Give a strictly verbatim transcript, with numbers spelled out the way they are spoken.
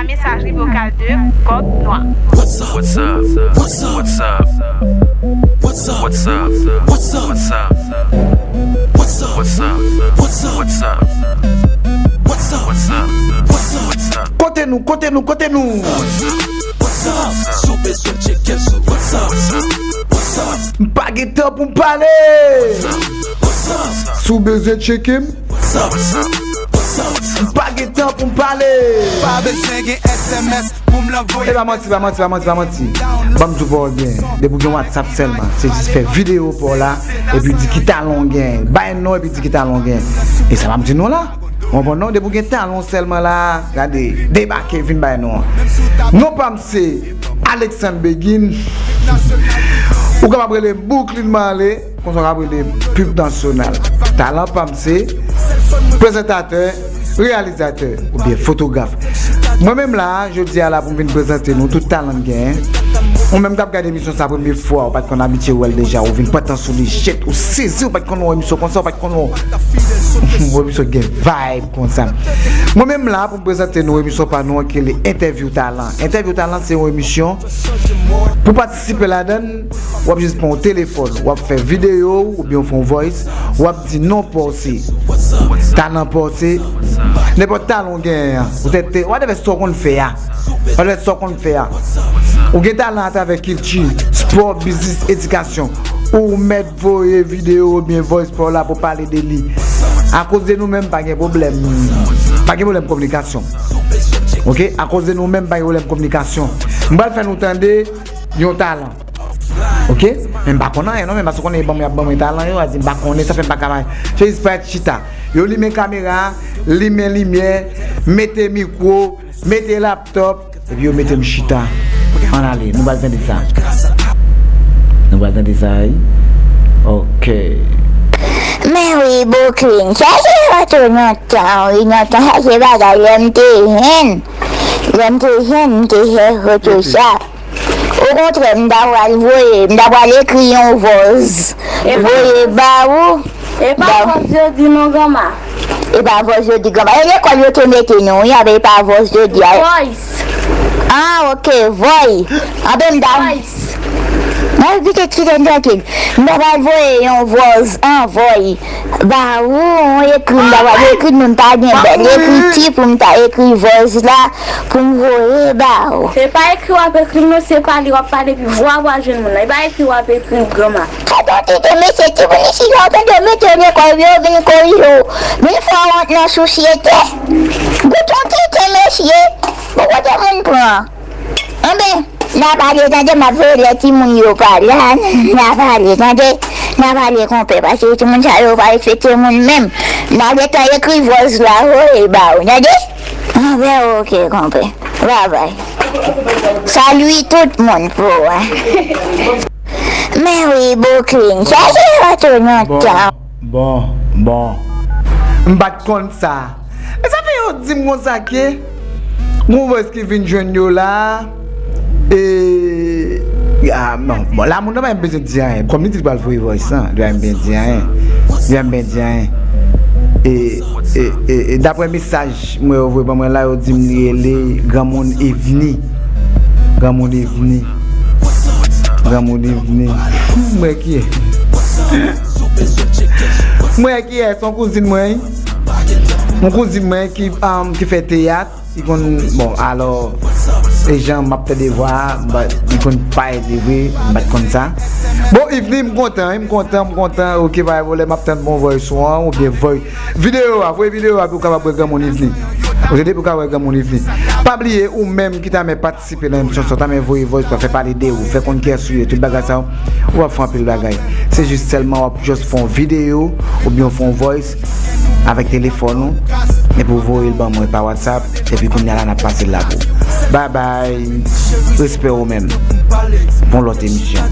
Messagerie vocale de Kòb Nwa. What's up? What's up? What's up? What's up? What's up? What's up? What's up? What's up? What's up? What's up? What's up? What's up? What's up? What's up? Kote nou, kote nou, kote nou? What's up? Si w bezwen tcheke m sou WhatsApp. What's up? M pa gen tan pou m pale. What's up? Si w bezwen tcheke m, m pa gen tan pou m pale. Pa bezwen gen S M S pou m lanvoye. E pa manti, pa manti, pa manti, pa manti. Ban m di w pa w gen. Depi w gen WhatsApp sèlman, se jis fè videyo pa w la, epi di ki talan w gen. Bay non, epi di ki talan w gen. E sa m ap di nou la. Ou konprann non? Depi w gen talan w sèlman la, gade, debake, vin bay non an. Non pa m se Alexandre Begin. Ou kapab rele m Brooklyn Marley, konsa w kapab rele m Pub Nasyonal. Talan pa m se prezantatè, reyalizatè oubyen fotograf. Mwen menm la, jodi a la pou m vin prezante nou tout talan m genyen. Ou menm k ap gade emisyon sa premye fwa, ou pa t konn abitye wè l deja, ou vin pran tan sou li, shit, ou sezi, ou pa t konn wè emisyon konsa, ou pa t konn wè yon emisyon gen vibe konsa. Mwen menm la pou m prezante nou emisyon pa nou an ki rele Entèvyou Talan. Entèvyou Talan se yon emisyon pou patisipe ladan l, w ap jis pran yon telefòn, w ap fè videyo w oubyen w fè yon voice, w ap di non pa w se, talan pa w se, nenpòt talan w genyen an, poutèt te, whatever sa w konn fè a. Whatever sa w konn fè a. Ou gen talan atravè kilti, spò, biznis, edikasyon. Ou mèt voye videyo oubyen voice pa w la pou pale de li. Akoz de nou menm, pa gen pwoblèm. Pa gen pwoblèm kominikasyon. Oke? Akoz de nou menm, pa gen pwoblèm kominikasyon. M pral fè nou tande yon talan. Oke? Men m pa konn anyen non, men paske konnen ban mwen, y ap ban mwen talan yo, a di m pa konnen, sa fè m pa ka bay. Se jis pa chita. Yo limen kamera, limen limyè, mete mikwo, mete laptòp, epi yo mete m chita. Ann ale, nou pral tande sa. Nou pral tande sa, wi. Oke. Men wi, Brooklyn, sa se foto nan tan, wi, nan tan, sa se bagay lè m te jenn. Lè m te jenn, m te fè foto sa. Okontrè, m ta pral voye, m ta pral ekri yon vòz. Voye ba ou. E pa vòz yo di non, granma. E pa vòz yo di, granma. E lekòl yo te mete nou, wi, anben e pa vòz yo di a. Voice. Ah, oke, voice. Anben m ta. Voice. Mwen pitit kite m trankil. M ta pral voye yon vòz anvòy ba ou, yon ekri m ta pral ekri, men m pa gen bèl ekriti pou m ta ekri vòz la pou m voye ba ou. Se pa ekri w ap ekri m non, se pale w ap pale, epi vwa w a jwenn moun nan. E pa ekri w ap ekri, granma. Gade yon tenten mesye, timoun isit la, yo tande yo mete yo lekòl, yo vin korije w. Vin fè w wont nan sosyete. Gade yon tenten mesye. Bon, kote moun pran? Anben, n a pale, tande, m ap veye lè timoun yo pale a, n a pale, tande, n a pale, konpè, paske timoun sa yo pa respekte moun menm. N a gentan ekri vòz la, voye ba ou, tande? Anben, oke, konpè. Babay. Salye tout moun pou ou a. Men wi, Brooklyn, sa se foto nan tan. Bon, bon. M pa t konn sa. E sa fè yo di m konsa ke gon voice ki vin jwenn yo la. E, ah, non. Bon, la moun nan pa menm bezwen di anyen. Kòm li di li pral voye voice lan, li pa menm bezwen di anyen. Li pa menm bezwen di anyen. E, e, e, e daprè mesaj mwen yo voye ban mwen la, yo di m li rele Granmoun Evni. Granmoun Evni. Granmoun Evni. M wè kiyès. M wè kiyès, se yon kouzin mwen, wi. Yon kouzin mwen ki, um, ki fè teyat. Li konn, bon, alò, e jan m ap tande vwa a, m pa, li konn parèt li vre, m pa t konn sa. Bon, Evni, m kontan, wi, m kontan, m kontan. Oke, pa gen pwoblèm, m ap tann bon voice ou an, oubyen voice. Videyo a, voye videyo a pou w kapab wè granmoun Evni. Ou tande, pou w kapab wè granmoun Evni. Pa bliye, ou menm ki ta renmen patisipe nan emisyon sa, ou ta renmen voye voice, fè pale de ou, fè konn kiyès ou ye, tout bagay sa yo, ou ap fè anpil bagay. Se jis sèlman w ap just fè yon videyo oubyen w fè yon voice avèk telefòn ou, epi w voye l ban mwen pa WhatsApp, epi kounye a la n ap pase l la pou ou. Babay, respè ou menm. Pou yon lòt emisyon.